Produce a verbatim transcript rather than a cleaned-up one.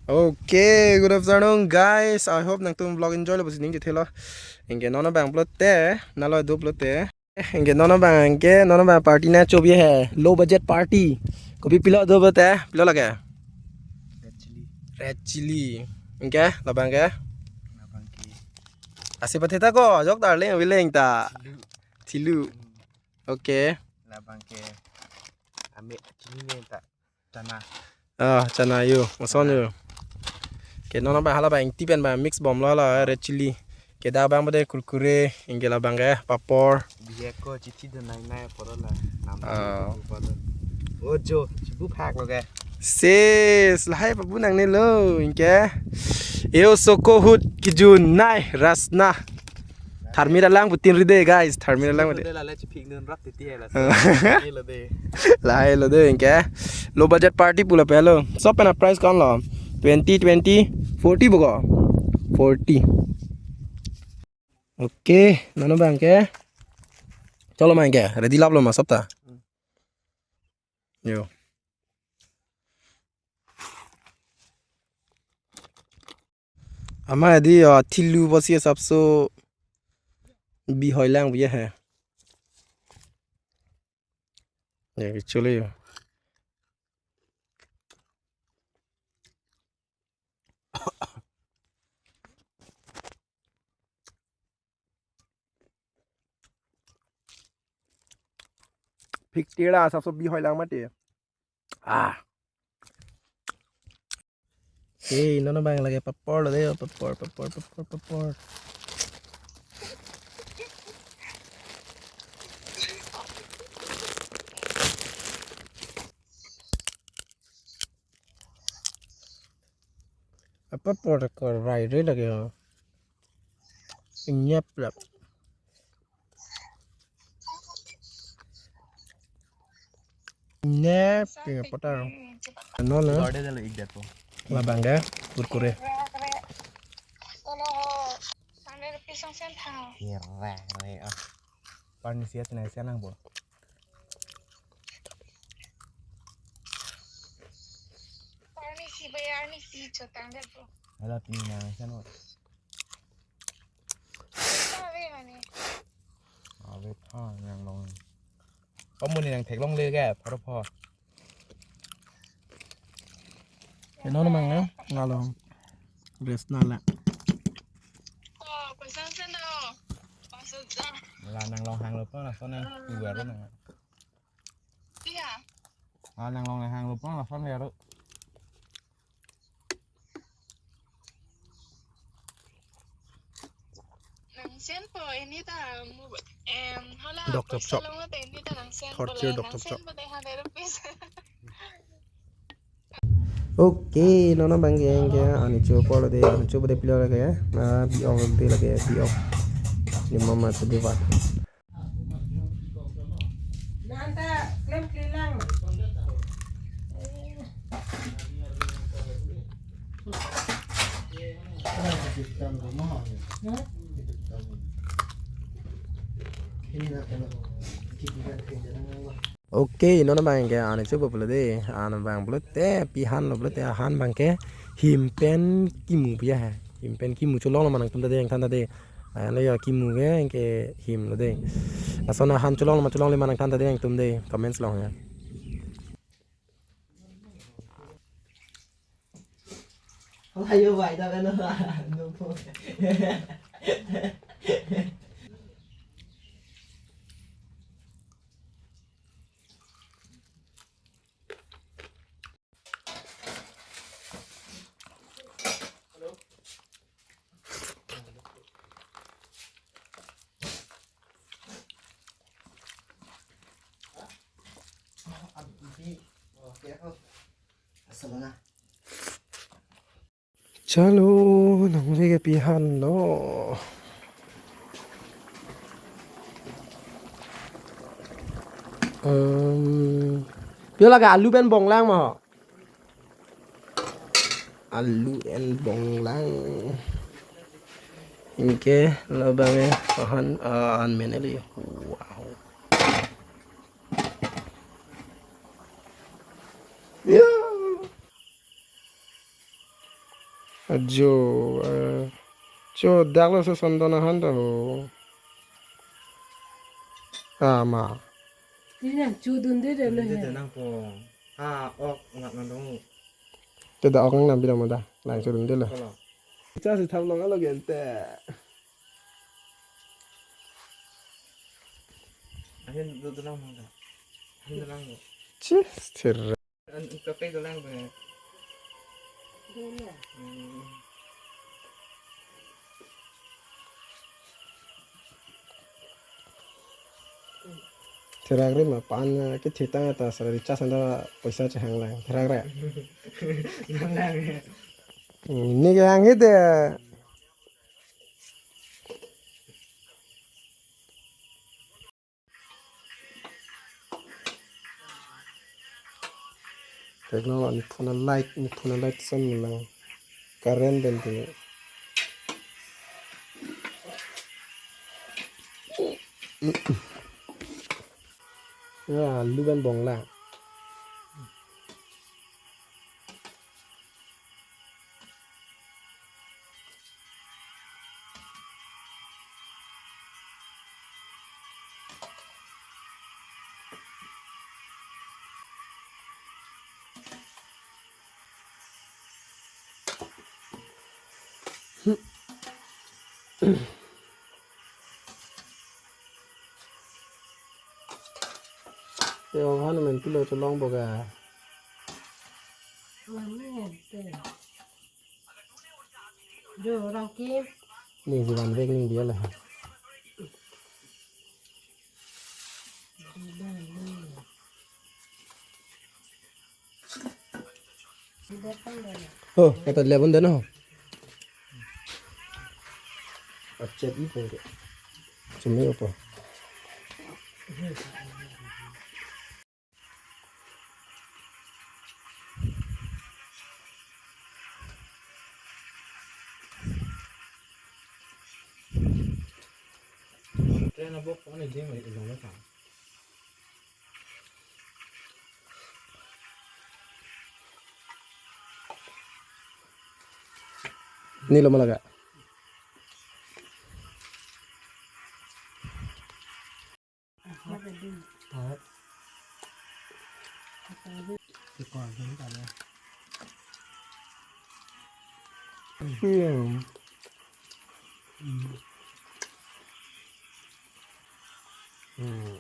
Okay, good afternoon, guys. I hope nangtum vlog enjoy lo pusi ning chethelo. Anke non abang pulote, nalo do pulote. Anke non abang, anke non abang party na chobi hai. Low budget party. Kopi pilo do pulote, pilo lake? Red chili. Red chili. Anke, labang ke? Labang ke. Asi pathe ta ko, ajok darling, willing ta. Thilu. Thilu. Hmm. Okay. Labang ke. Ame chini ne ta. Chana. Ah, chana yo, mason yo. Ke non abang hala abang ingti pen abang mix bomlo hala red chili. Ke dak abang bade kurkure, anke labang ke papor. Biya ko chithi do nai nai poro la. Nam Ah. Poro. O jo, chibu phak lo ke. Sis, lahai pabu nangnelo, anke. Eo soko hut kijun nai rasna. Tharmit alang putin ride, guys. Tharmit alang putin. Lale chipik nun rap titi hai la. Lahai lo de. Lahai lo de, anke. Low budget party pu lapu lo. Sob pen a price ko-an lo? Twenty, twenty, forty bo ko? Forty. Okay, non abang ke. Cholo ma anke. Ready lap lo ma sob ta? Yo. Ama di, ah, thilu pusi asapso bihoi lang puya hai. Ya, actually. Phik tira asapso bihoi lang mati. Ah. Eh, non abang lake papor lo de, papor, papor, papor, papor. Apa por ko rai re lake ho. Inyap lap. Ne, pinga potar. Non na. Order dalo ik dako. Labang ke, kurkure. Hira, re, ah. Parnisi ya, senang, senang, bo. Parnisi, bayar nisi, chotang deh, bo. Halo, tingnan, sen, bo. Sabi, mani. Abe, ha, nanglong. Kamu ni nang theklongle ke, pharo pho. Eno namang ya, ngalong. Rest nala. Oh, pasang sen do. Pasang sen. La nanglong hanglo pon, lason nang keluar nang. Iya. Ah, nanglong hanglo pon, lason ya ro. Nang sen po ini ta mu, em, hala Doctor Shop. Salon ta ini ta nang sen po. Third year le, Doctor nang sen Shop. Po de hundred rupees. Okay, non abang ke, ke, ani cho polo de, ani cho polo de pilo lake, ah, bi-ok de lake, bi-ok. Ni mama tu de ba. Nanta klem klilang. Okay, non abang ke, ani cho pulo de, ani abang pulote, pi han lo pulote, han abang ke, him pen kimu puya hai. Him pen kimu cholong lo ma nangtum ta de, nangthan ta de. Ayan lo ya kimu ke, ke him lo de. Lason ahan cholong lo ma cholongle ma nangthan ta de nangtum de. Comments along ya. Ayo, bai ta kano. No po. Chalo, nangli ke pi han lo. Em, pio lake alu pen bong lang ma ho. Alu en bong lang. Anke labang e ahan, ah, an meneli. Wow. Ya. Ajo, eh, cho dak lo so sondon ahan ta ho. Ah, ma. Tinang chodun de de lo Hindi he. Tenang po. Ha, ok, ngak nandung. Te da ok nang bilang mo da. Lang chodun de lo. Kolo. Cha si tham long alo gente. Ahin do dolang mo da. Ahin dolang mo. Chis, thir. An kape dolang ko. Dolang. Hmm. Therak re ma pan, eh, kethitang ta sar recharge anta paisa chehang lang. Therak re. Lang lang. Hmm, ne kehang he de. Theklong lo, ne phone a light, ne phone a light son lang. Current pen te. Ya, lu pen bong lang. Yo, hanu men kilo cholong boga. Amen. Jo, rangkim. Ni si van vek ning dia lah. Oh, kata dia pun dana ho. Acet ipo. Cumi apa? Tren abok kone ding mai ejong le kan. Ni lo malaga. Hmm. Hmm.